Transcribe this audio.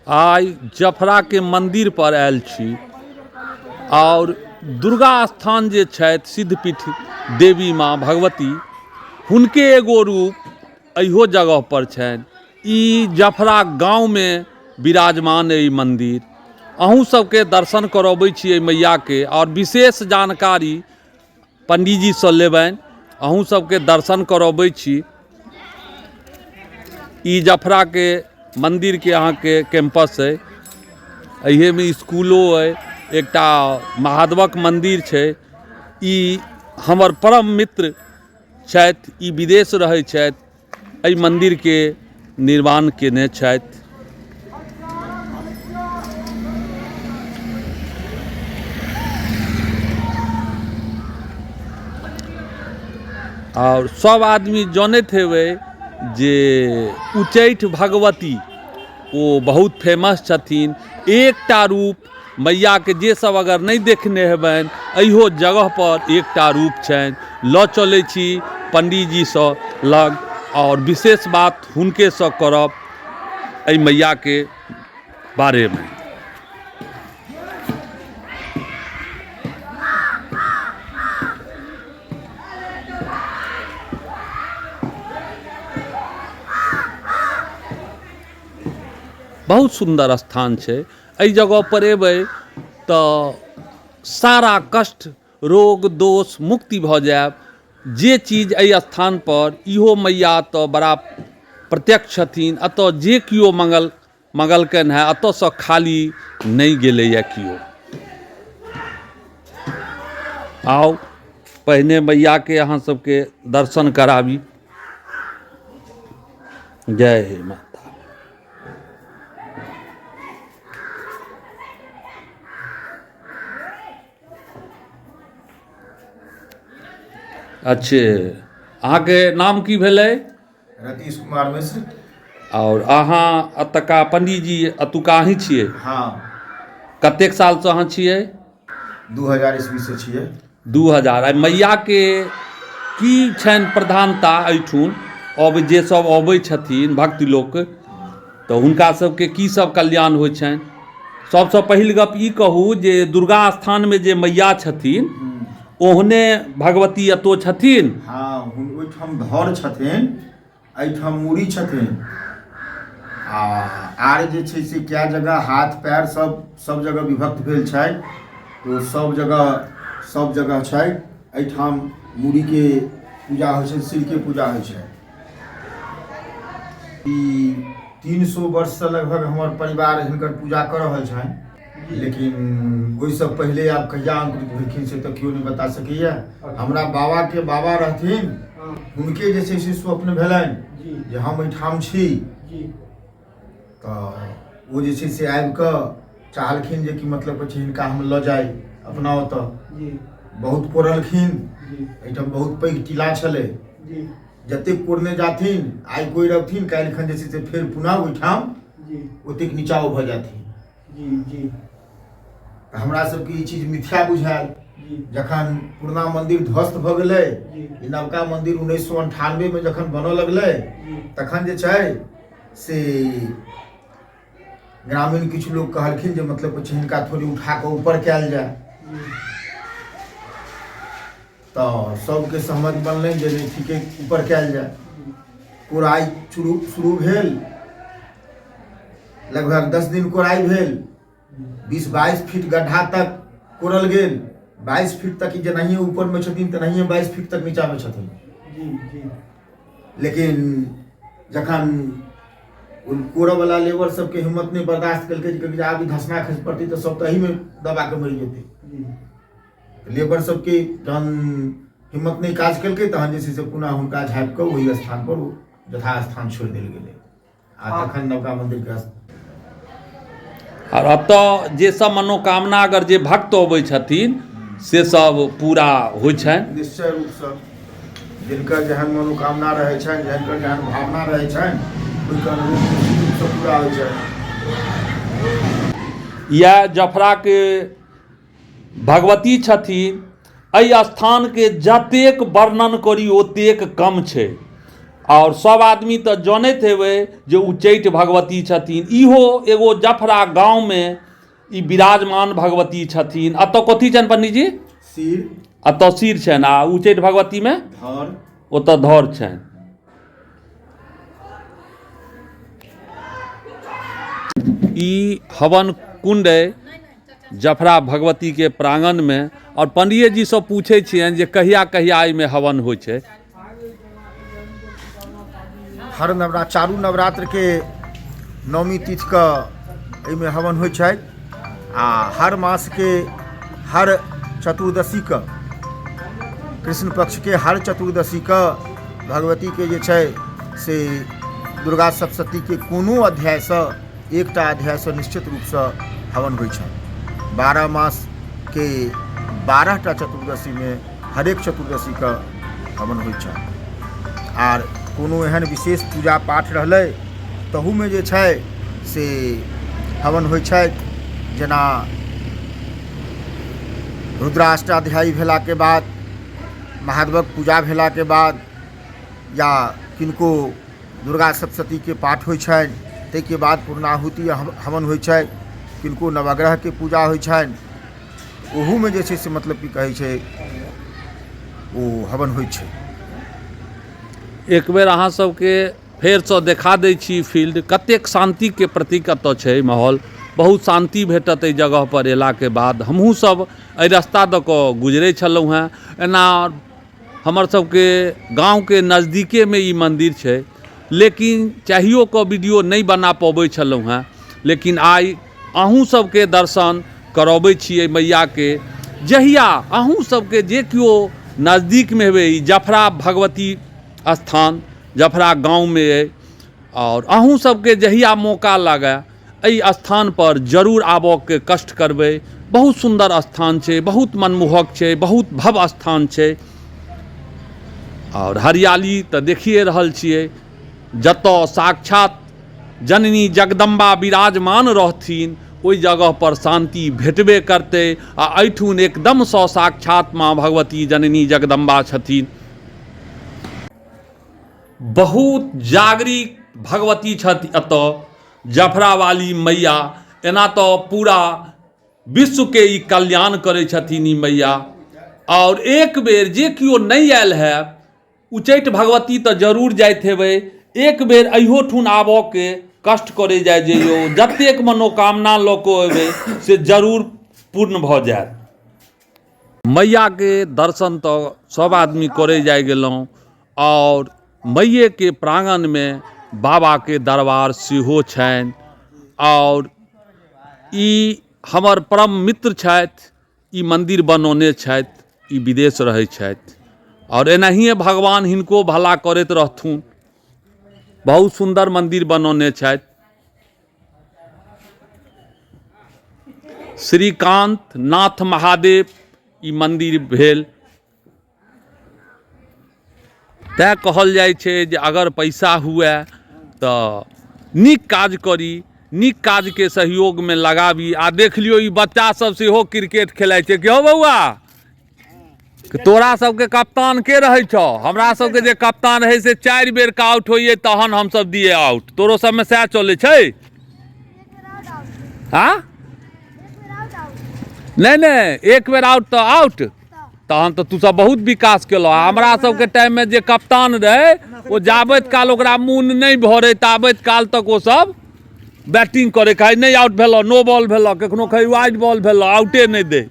आइ जफराके मन्दिर पर आयल छी आओर दुर्गा स्थान जे छथि सिद्धपीठ देवी माँ भगवती हुनके एगो रूप एहिओ जगह पर छनि। ई जफरा गाँवमे विराजमान अइ मन्दिर। अहूँ सबके दर्शन करबै छी एहि मैयाके आओर विशेष जानकारी पंडीजीसँ लेबनि। अहूँ सबके दर्शन करबै छी। ई जफराके मन्दिरके अहाँके कैम्पस अइ। एहिमे इसकुलो अइ, एकटा महादेवक मन्दिर छै। ई हमर परम मित्र छथि, ई विदेश रहै छथि। एहि मन्दिरके निर्माण कयने छथि। आओर सब आदमी जनैत हेबै जे उच्चैठ भगवती ओ बहुत फेमस छथिन। एकटा रूप मैयाके जे सब अगर नहि देखने हेबनि एहियो जगहपर एकटा रूप छनि। लऽ चलै छी पंडीजीसँ लग आओर विशेष बात हुनकेसँ करब एहि मैयाके बारेमे। बहुत सुन्दर स्थान छै। एहि जगहपर अयबै तऽ सारा कष्ट रोग दोष मुक्ति भऽ जायब। जे चीज एहि स्थानपर इहो मैया तऽ बड़ा प्रत्यक्ष छथिन। एतऽ जे केओ मङ्गलकनि हेँ एतऽसँ खाली नहि गेलैए केओ। आउ पहिने मैयाके अहाँ सबके दर्शन कराबी। जय हे माता। अच्छे, अहाँके नाम की भेलै? रतीश कुमार मिश्र। आओर अहाँ एतुका पंडीजी एतुका अहीं छियै? हाँ। कतेक सालसँ अहाँ छियै? 2000 ईस्वीसँ छियै। 2000। आ मैयाके की छनि प्रधानता एहिठुन? अबै जे सब अबै छथिन भक्त लोक तऽ हुनका सबके की सब कल्याण होइ छनि? सबसँ पहिल गप ई कहू जे दुर्गा स्थानमे जे मैया छथिन ओहने भगवती एतौ छथिन? हाँ, ओहिठाम धर छथिन, एहिठाम मूड़ी छथिन आ आर जे छै से कए जगह हाथ पैर सब सब जगह विभक्त भेल छै, तो सब जगह छै। एहिठाम मूड़ीके पूजा होइ छै, सिरके पूजा होइ छै। ई 300 वर्षसँ लगभग हमर परिवार हिनकर पूजा कऽ रहल छनि, लेकिन ओहिसँ पहिले आब कहिया अंकुरित भेलखिन से तऽ केओ नहि बता सकैए। हमरा बाबाके बाबा रहथिन, हुनके जे छै से स्वप्न भेलनि जे हम एहिठाम छी, तऽ ओ जे छै से आबि कऽ चाहलखिन जे कि मतलब कहै छै हिनका हम लऽ जाइ अपना ओतऽ। बहुत कोड़लखिन, एहिठाम बहुत पैघ टीला छलै, जतेक कोड़ने जाथिन आइ कोइ रहथिन काल्हि खन जे छै से फेर पुनः ओहिठाम ओतेक नीचा ओ भऽ जाथिन। तऽ हमरा सबके ई चीज मिथ्या बुझायल। जखन पुरना मंदिर ध्वस्त भऽ गेलै, ई नवका मंदिर 1998 मे जखन बनऽ लगलै तखन जे छै से ग्रामीण किछु लोग कहलखिन जे मतलब कुछ हिनका थोड़ी उठा कऽ ऊपर कयल जाय, तऽ सबके सहमति बनलै जे नहि ठीके ऊपर कयल जाय। कोराइ शुरू भेल, लगभग 10 दिन कोराइ भेल, 20-22 फीट गड्ढा तक कोरल गेल। 22 फीट तक जेनाहिए ऊपरमे छथिन तेनाहिए 22 फीट तक नीचामे छथिन। लेकिन जखन कोरऽवला लेबर सबके हिम्मत नहि बर्दाश्त केलकै जे आब ई धसना खसि पड़तै तऽ सब तऽ एहिमे दबा कऽ मरि जेतै। लेबर सबके जहन हिम्मत नहि काज केलकै तहन जे छै से पुनः हुनका झाँपि कऽ ओहि स्थान पर यथास्थान छोड़ि देल गेलै आ तखन नवका मन्दिरके आओर एतऽ जे सब मनोकामना अगर जे भक्त अबै छथिन से सब पूरा होइ छनि। निश्चय रूपसँ जिनकर जेहन मनोकामना रहै छनि, जिनकर जेहन भावना रहै छनि, ओहिके अनुरूप निश्चित रूपसँ पूरा होइ छनि। इएह जफराके भगवती छथिन। एहि स्थानके जतेक वर्णन करी ओतेक कम छै। आओर सब आदमी तऽ जनैत हेबै जे उच्चैठ भगवती छथिन। इहो एगो जफरा गाँवमे ई विराजमान भगवती छथिन। एतऽ कथी छनि पंडीजी? सिर। एतऽ सिर छनि आ उच्चैठ भगवतीमे धर। ओतऽ धर छनि। ई हवन कुंड अइ जफरा भगवतीके प्रांगणमे। आओर पंडिये जीसँ पूछै छियनि जे कहिया कहिया एहिमे हवन होइ छै। हर नवरात्र, चारू नवरात्रके नवमी तिथिके एहिमे हवन होइ छै आ हर मासके हर चतुर्दशीके, कृष्ण पक्षके हर चतुर्दशीके भगवतीके जे छै से दुर्गा सप्तशतीके कोनो अध्यायसँ, एकटा अध्यायसँ निश्चित रूपसँ हवन होइ छै। 12 मासके 12टा चतुर्दशीमे हरेक चतुर्दशीके हवन होइ छै। आर कोनो एहन विशेष पूजा पाठ रहलै तहूमे जे छै से हवन होइ छै। जेना रुद्राष्टाध्यायी भेलाके बाद, महादेवक पूजा भेलाके बाद, या किनको दुर्गा सप्तशतीके पाठ होइ छनि ताहिके बाद पूर्णाहुति हवन होइ छै। किनको नवग्रहके पूजा होइ छनि, ओहूमे जे छै से मतलब की कहै छै ओ हवन होइ छै। एक बेर अहाँ सबके फेरसँ देखा दै छी फील्ड, कतेक शान्तिके प्रतीक एतऽ छै माहौल। बहुत शान्ति भेटत एहि जगहपर अयलाके बाद। हमहूँ सब एहि रस्ता दऽ कऽ गुजरै छलहुँ हेँ। एना हमर सबके गाँवके नजदीकेमे ई मन्दिर छै, लेकिन चाहियो कऽ वीडियो नहि बना पबै छलहुँ हेँ। लेकिन आइ अहूँ सबके दर्शन करबै छी एहि मैयाके। जहिया अहूँ सबके जे केओ नजदीकमे हेबै, ई जफरा भगवती स्थान जफरा गाँवमे अइ, आओर अहूँ सबके जहिया मौका लागए एहि स्थानपर जरूर आबऽके कष्ट करबै। बहुत सुन्दर स्थान छै, बहुत मनमोहक छै, बहुत भव्य स्थान छै। आओर हरियाली तऽ देखिए रहल छियै, जतऽ साक्षात जननी जगदम्बा विराजमान रहथिन ओहि जगहपर शान्ति भेटबे करतै। आ एहिठुन एकदमसँ साक्षात माँ भगवती जननी जगदम्बा छथिन। बहुत जागृत भगवती छथि एतऽ जफरावाली मैया। एना तऽ पूरा विश्वके ई कल्याण करै छथिन ई मैया। आओर एक बेर जे केओ नहि आयल है उच्चैठ भगवती तऽ जरूर जाइत हेबै, एक बेर अहियोठुन आबऽके कष्ट करै जाइ जइयौ, जतेक मनोकामना लऽ कऽ एबै से जरूर पूर्ण भऽ जायत। मैयाके दर्शन तऽ सब आदमी करै जाइ गेलहुँ, आओर मैयेके प्राङ्गणमे बाबाके दरबार सेहो छनि। आओर ई हमर परम मित्र छथि, ई मन्दिर बनौने छथि, ई विदेश रहै छथि, आओर एनाहिए भगवान हिनको भला करैत रहथुन। बहुत सुन्दर मन्दिर बनौने छथि। श्रीकान्त नाथ महादेव ई मन्दिर भेल। तैँ कहल जाइ छै जे अगर पैसा हुए तऽ नीक काज करी, नीक काजके सहयोगमे लगाबी। आ देख लियौ ई बच्चा सब सेहो क्रिकेट खेलाइ छै। कि हौ बौआ, तोरा सबके कप्तान के रहै छौ? हमरा सबके जे कप्तान रहै से 4 बेर के आउट होइए तहन हमसब दिए आउट। तोरो सबमे सएह चलै छै? हाँ नहि नहि, एक बेर आउट तऽ आउट। तहन तऽ तू सब बहुत विकास केलह। हमरा सबके टाइममे जे कप्तान रहै ओ जाबैत काल ओकरा मोन नहि भरै ताबैत काल तक ओ सब बैटिंग करै, कहै नहि आउट भेलऽ, नो बॉल भेलऽ, कखनो कहै वाइड बॉल भेलऽ, आउटे नहि दै।